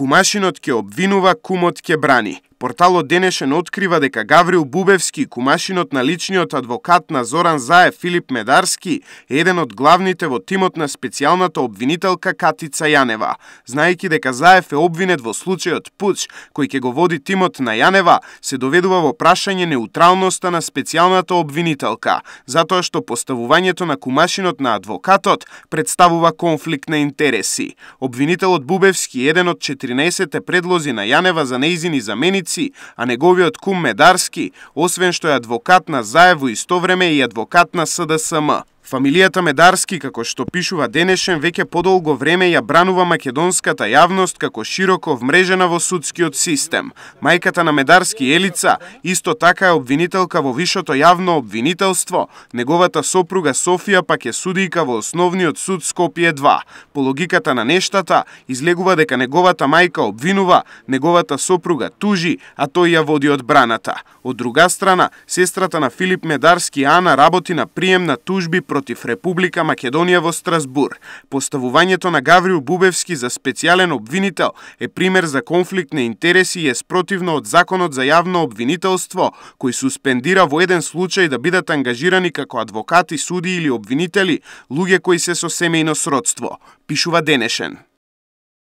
Кумашинот ќе обвинува, кумот ќе брани. Порталот Денешен открива дека Гаврил Бубевски, кумашинот на личниот адвокат на Зоран Заев Филип Медарски, е еден од главните во тимот на специјалната обвинителка Катица Јанева. Знаејќи дека Заев е обвинет во случајот пуч, кој ќе го води тимот на Јанева, се доведува во прашање неутралноста на специјалната обвинителка, затоа што поставувањето на кумашинот на адвокатот представува конфликт на интереси. Обвинителот Бубевски е еден од 14 предлози на Јанева за нејзини заменици, а неговиот кум Медарски, освен што е адвокат на Заев, во исто време и адвокат на СДСМ. Фамилијата Медарски, како што пишува Денешен, веќе подолго време ја бранува македонската јавност како широко вмрежена во судскиот систем. Мајката на Медарски, Елица, исто така е обвинителка во вишото јавно обвинителство, неговата сопруга Софија пак е судијка во Основниот суд Скопје 2. По логиката на нештата, излегува дека неговата мајка обвинува, неговата сопруга тужи, а тој ја води одбраната. Од друга страна, сестрата на Филип Медарски, Ана, работи на прием на тужби против Република Македонија во Страсбур. Поставувањето на Гаврил Бубевски за специјален обвинител е пример за конфликт на интереси и е спротивно од Законот за јавно обвинителство, кој суспендира во еден случај да бидат ангажирани како адвокати, суди или обвинители луѓе кои се со семејно сродство, пишува Денешен.